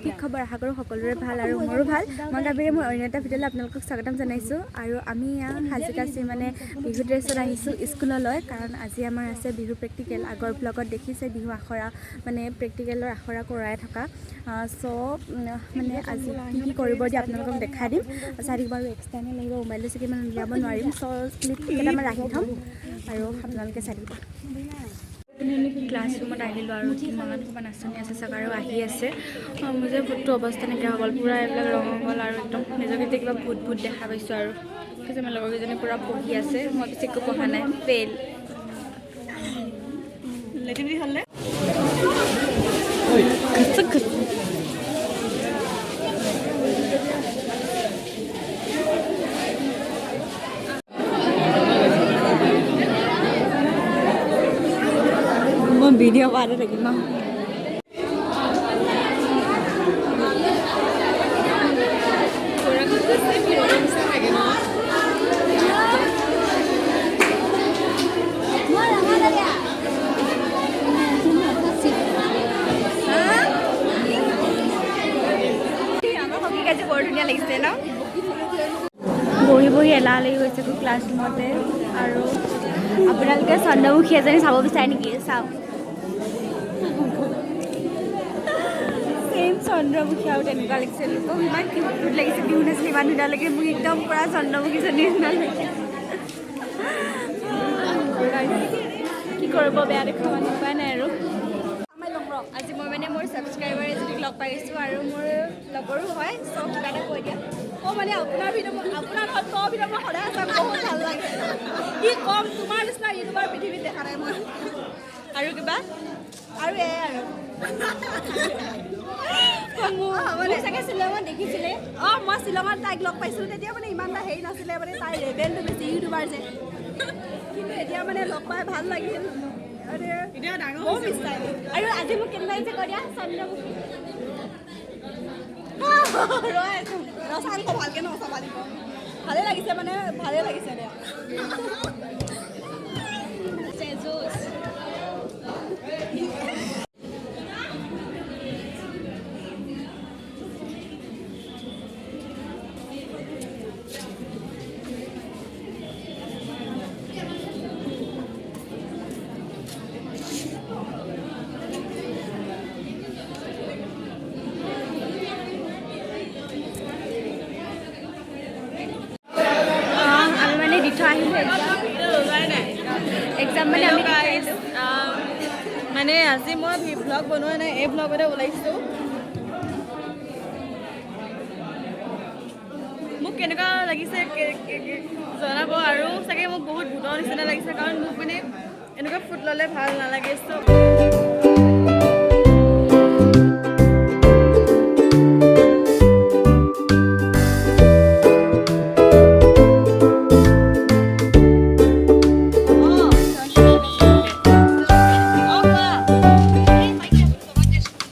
কি খবৰ? আশা কৰোঁ সকলোৰে ভাল আৰু মোৰো ভাল। মই গাভীৰে মোৰ অন্য এটা ভিডিঅ'লৈ আপোনালোকক স্বাগতম জনাইছোঁ। আৰু আমি ইয়াত সাজি কাচি মানে বিহু ড্ৰেছত আহিছোঁ স্কুললৈ, কাৰণ আজি আমাৰ আছে বিহু প্ৰেক্টিকেল। আগৰ ব্লগত দেখিছে বিহু আখৰা, মানে প্ৰেক্টিকেলৰ আখৰা কৰাই থকা। চ' মানে আজি কি কি কৰিব দিয়ে আপোনালোকক দেখাই দিম, চাই থাকিব। আৰু এক্সটাৰ্নেল লাগিব, মোবাইলটো চাগে ইমান উলিয়াব নোৱাৰিম। চ' ক্লিপ কেইটামান ৰাখি থ'ম আৰু আপোনালোকে চাই থাকিব। ক্লাছৰুমত আহিলোঁ আৰু কিমান সোপা নাচনী আছে চাগে আৰু আহি আছে। মোৰ যে ভূতটো অৱস্থা নাইকিয়া হৈ গ'ল, পূৰা এইবিলাক ৰং হৈ গ'ল আৰু একদম নিজকে এতিয়া কিবা ভূত ভূত দেখা পাইছোঁ। আৰু কিছুমান লগৰকেইজনী পূৰা পঢ়ি আছে, মই পিছে একো পঢ়া নাই, ফেইল। হ'লনে? ঘুচুক ঘুচুক। মই ভিডিঅ' কৰাতে থাকিম ন। আজি বৰ ধুনীয়া লাগিছে ন? বহি বহি এলাহ লাগি গৈছে ক্লাছৰুমতে। আৰু আপোনালোকে চন্দ্ৰমুখী এজনী চাব বিচাৰে নেকি? চাওক, ছেইম চন্দ্ৰমুখী আৰু তেনেকুৱা লাগিছে। লোকক ইমান কিউট কিউট লাগিছে, বিহু নাচিলে ইমান ধুনীয়া লাগে। মোক একদম পূৰা চন্দ্ৰমুখীজনী নিচিনা লাগে। কি কৰিব, বেয়া দেখা মানুহ, উপায় নাই। আৰু আজি মই মানে মোৰ ছাবস্ক্ৰাইবাৰ এজনীক লগ পাইছোঁ আৰু মোৰ লগৰো হয়। চ' কিবা এটা কৈ দিয়া। অঁ, মানে আপোনাৰ ভিডিঅ', আপোনাৰ নহয়, তোৰ ভিডিঅ' মই সদায় চাওঁ, বহুত ভাল লাগে। কি ক'ম, তোমাৰ নিচিনা ইউটিউবাৰ পৃথিৱীত দেখা নাই মই। আৰু কিবা? আৰু এয়াই আৰু। মোক চাগে শ্বিলঙত দেখিছিলে। অঁ, মই শ্বিলঙত তাইক লগ পাইছিলোঁ। তেতিয়া মানে ইমান এটা হেৰি নাছিলে, মানে তাইৰ লেভেলটো বেছি ইউটিউবাৰ যে। কিন্তু এতিয়া মানে লগ পাই ভাল লাগিল। বহুত মিছ তাইক। আৰু আজি মোক কেনেকুৱা লাগিছে কৈ দিয়া, চন্দ্ৰমুখী। ৰৈ আছোঁ, ৰচা আকৌ ভালকৈ নচাব দিব। ভালে লাগিছে, মানে ভালে লাগিছে দিয়া। জোচ। আমি মানে দি থৈ আহিলোঁ এক্সাম। এক্সাম মানে আমি দি থৈ আহিলোঁ। মানে আজি মই ভ্লগ বনোৱা নাই, এই ভ্লগতে ওলাইছোঁ। মোক কেনেকুৱা লাগিছে জনাব। আৰু চাগে মোক বহুত ভূতৰ নিচিনা লাগিছে, কাৰণ মোক মানে এনেকুৱা ফুট ল'লে ভাল নালাগে। চ'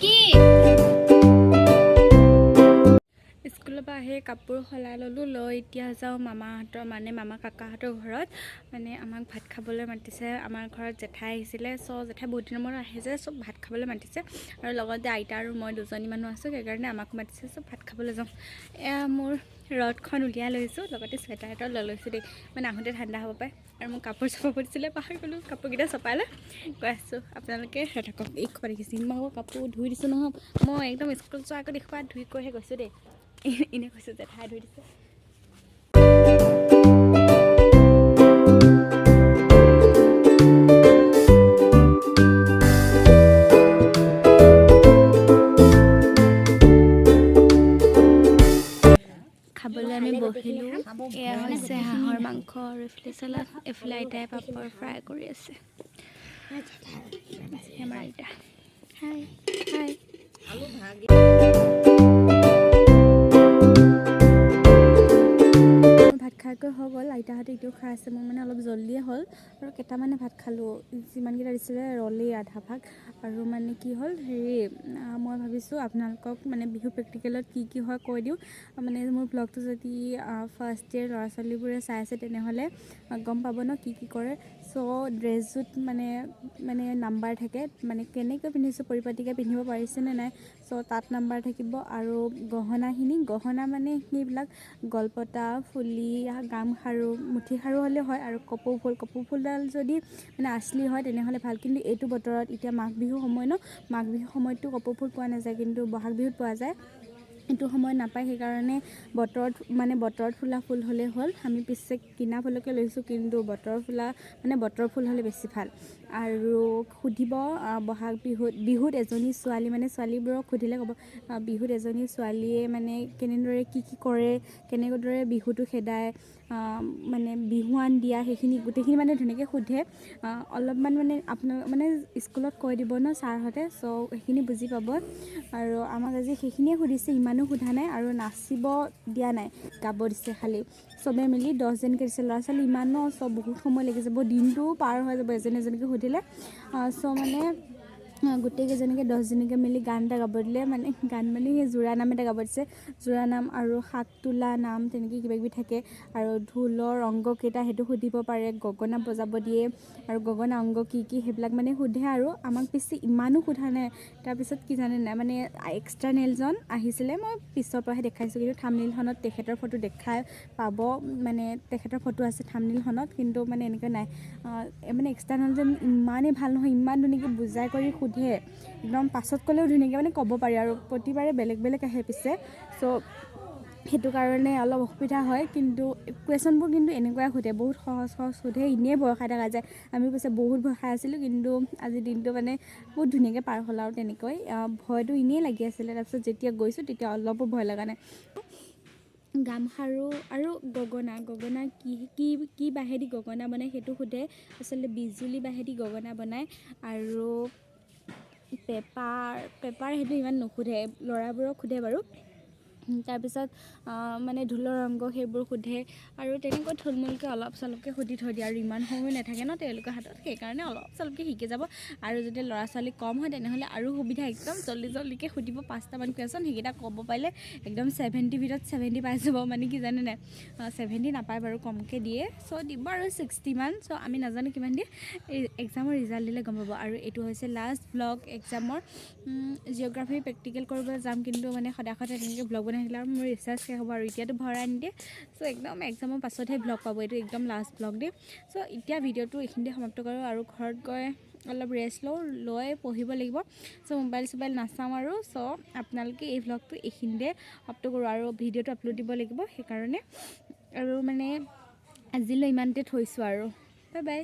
কি স্কুলৰ পৰা আহি কাপোৰ সলাই ল'লোঁ, লৈ এতিয়া যাওঁ মামাহঁতৰ, মানে মামা কাকাহঁতৰ ঘৰত। মানে আমাক ভাত খাবলৈ মাতিছে। আমাৰ ঘৰত জেঠাই আহিছিলে। চ' জেঠাই বহুত দিনৰ মূৰত আহে যে, চব ভাত খাবলৈ মাতিছে। আৰু লগতে আইতা আৰু মই দুজনী মানুহ আছোঁ, সেইকাৰণে আমাক মাতিছে। চব ভাত খাবলৈ যাওঁ। এয়া মোৰ ৰদখন উলিয়াই লৈছোঁ, লগতে চুৱেটাৰ এটা লৈ লৈছোঁ দেই, মানে আহোঁতে ঠাণ্ডা হ'ব পাৰে। আৰু মোক কাপোৰ চপাব দিছিলে, পাহৰি গ'লোঁ। কাপোৰকেইটা চপাই লৈ গৈ আছোঁ, আপোনালোকে ৰৈ থাকক। এই খোপা দেখিছে, ইমান কাপোৰ ধুই দিছোঁ নহয় মই। একদম স্কুল যোৱাৰ আগত এইসোপা ধুই কৈহে গৈছোঁ দেই। এনেই কৈছোঁ, জেঠাই ধুই দিছে। খাবলৈ আমি বহিলোঁ। এয়া হৈছে হাঁহৰ মাংস আৰু এইফালে চালাড, এইফালে আইতাই পাপৰ ফ্ৰাই কৰি আছে। আমাৰ আইতা, হাই হাই। ভাত খাই কৈ হৈ গ'ল। আইতাহঁতে এতিয়াও খাই আছে। মোৰ মানে অলপ জল্দিয়ে হ'ল আৰু কেইটামানে ভাত খালোঁ, যিমানকেইটা দিছিলে ৰলেই আধা ভাগ। আৰু মানে কি হ'ল হেৰি, মই ভাবিছোঁ আপোনালোকক মানে বিহু প্ৰেক্টিকেলত কি কি হয় কৈ দিওঁ। মানে মোৰ ব্লগটো যদি ফাৰ্ষ্ট ইয়েৰ ল'ৰা ছোৱালীবোৰে চাই আছে, তেনেহ'লে গম পাব ন কি কি কৰে। চ' ড্ৰেছযোৰত মানে মানে নাম্বাৰ থাকে, মানে কেনেকৈ পিন্ধিছোঁ, পৰিপাটিকৈ পিন্ধিব পাৰিছেনে নাই, চ' তাত নাম্বাৰ থাকিব। আৰু গহনাখিনি, গহনা মানে সেইবিলাক গলপতা, ফুলি, গামখাৰু, মুঠি খাৰু হ'লেও হয়। আৰু কপৌ ফুল, কপৌ ফুলডাল যদি মানে আচলি হয় তেনেহ'লে ভাল। কিন্তু এইটো বতৰত এতিয়া মাঘ বিহু সময় ন, মাঘ বিহু সময়ততো কপৌ ফুল পোৱা নাযায়, কিন্তু বহাগ বিহুত পোৱা যায়। এইটো সময়ত নাপায়, সেইকাৰণে বতৰত মানে বতৰত ফুলা ফুল হ'লেই হ'ল। আমি পিছে কিনা ফুলকে লৈছোঁ, কিন্তু বতৰৰ ফুলা মানে বতৰৰ ফুল হ'লে বেছি ভাল। আৰু সুধিব বহাগ বিহুত, বিহুত এজনী ছোৱালী মানে ছোৱালীবোৰক সুধিলে ক'ব বিহুত এজনী ছোৱালীয়ে মানে কেনেদৰে কি কি কৰে, কেনেদৰে বিহুটো খেদায়, মানে বিহুৱান দিয়া, সেইখিনি গোটেইখিনি মানে ধুনীয়াকৈ সোধে। অলপমান মানে আপোনালোক মানে স্কুলত কৈ দিব ন ছাৰহঁতে, চ' সেইখিনি বুজি পাব। আৰু আমাক আজি সেইখিনিয়ে সুধিছে, ইমানো সোধা নাই। আৰু নাচিব দিয়া নাই, গাব দিছে খালি। চবে মিলি 10জনকৈ দিছে, ল'ৰা ছোৱালী ইমান ন, চব বহুত সময় লাগি যাব, দিনটোও পাৰ হৈ যাব এজনী এজনীকৈ সুধিলে। চ' মানে গোটেইকেইজনীকে 10জনীকে মিলি গান এটা গাব দিলে, মানে গান মানে সেই যোৰা নাম এটা গাব দিছে। যোৰা নাম আৰু শাক তোলা নাম, তেনেকৈ কিবা কিবি থাকে। আৰু ঢোলৰ অংগকেইটা সেইটো সুধিব পাৰে, গগনা বজাব দিয়ে, আৰু গগনা অংগ কি কি সেইবিলাক মানে সোধে। আৰু আমাক পিছে ইমানো সোধা নাই। তাৰপিছত কি জানে নাই, মানে এক্সটাৰ্নেলজন আহিছিলে, মই পিছৰ পৰাহে দেখাইছোঁ, কিন্তু থাম্বনেইলখনত তেখেতৰ ফটো দেখাই পাব, মানে তেখেতৰ ফটো আছে থাম্বনেইলখনত, কিন্তু মানে এনেকৈ নাই। মানে এক্সটাৰ্নেলজন ইমানেই ভাল নহয়, ইমান ধুনীয়াকৈ বুজাই কৰি সোধে, একদম পাছত ক'লেও ধুনীয়াকৈ মানে ক'ব পাৰি। আৰু প্ৰতিবাৰে বেলেগ বেলেগ আহে পিছে, চ' সেইটো কাৰণে অলপ অসুবিধা হয়। কিন্তু কুৱেশ্যনবোৰ কিন্তু এনেকুৱাই সোধে, বহুত সহজ সহজ সোধে, এনেই ভয় খাই থকা যায়। আমি পিছে বহুত ভয় খাই আছিলোঁ, কিন্তু আজিৰ দিনটো মানে বহুত ধুনীয়াকৈ পাৰ হ'ল। আৰু তেনেকৈ ভয়টো এনেই লাগি আছিলে, তাৰপিছত যেতিয়া গৈছোঁ তেতিয়া অলপো ভয় লগা নাই। গামখাৰু আৰু গগনা, গগনা কি কি কি বাঁহেদি গগনা বনায় সেইটো সোধে। আচলতে বিজুলী বাঁহেদি গগনা বনায়। আৰু পেপাৰ, পেপাৰ সেইটো ইমান নুসুধে, ল'ৰাবোৰক সোধে বাৰু। তাৰপিছত মানে ঢোলৰ অংগ সেইবোৰ সোধে। আৰু তেনেকৈ থুলমূলকৈ অলপ চলপকৈ সুধি থৈ দিয়ে। আৰু ইমান সময় নাথাকে ন তেওঁলোকৰ হাতত, সেইকাৰণে অলপ চলপকৈ শিকি যাব। আৰু যদি ল'ৰা ছোৱালী কম হয় তেনেহ'লে আৰু সুবিধা, একদম জল্দি জল্দিকৈ সুধিব 5টামান কুৱেশ্যন, সেইকেইটা ক'ব পাৰিলে একদম 70 ভিতৰত 70 পাই যাব। মানে কি জানে নাই, 70 নাপায় বাৰু, কমকৈ দিয়ে, চ' দিব আৰু 60মান। চ' আমি নাজানো কিমান দিয়ে, এই এক্সামৰ ৰিজাল্ট দিলে গম পাব। আৰু এইটো হৈছে লাষ্ট ব্লগ এক্সামৰ। জিঅ'গ্ৰাফী প্ৰেক্টিকেল কৰিবলৈ যাম, কিন্তু মানে সদায় সদায় তেনেকৈ ব্লগ বনাই থাকিলে আৰু মোৰ ৰিচাৰ্জ শেষ হ'ব, আৰু এতিয়াতো ভৰাই নিদিয়ে। চ' একদম এক্সামৰ পাছতহে ব্লগ পাব, এইটো একদম লাষ্ট ব্লগ দেই। চ' এতিয়া ভিডিঅ'টো এইখিনিতে সমাপ্ত কৰোঁ, আৰু ঘৰত গৈ অলপ ৰেষ্ট লওঁ, লৈ পঢ়িব লাগিব। চ' মোবাইল চোবাইল নাচাওঁ আৰু। চ' আপোনালোকে এই ভ্লগটো এইখিনিতে সমাপ্ত কৰোঁ, আৰু ভিডিঅ'টো আপলোড দিব লাগিব সেইকাৰণে। আৰু মানে আজিলৈ ইমানতে থৈছোঁ আৰু, বাই বাই।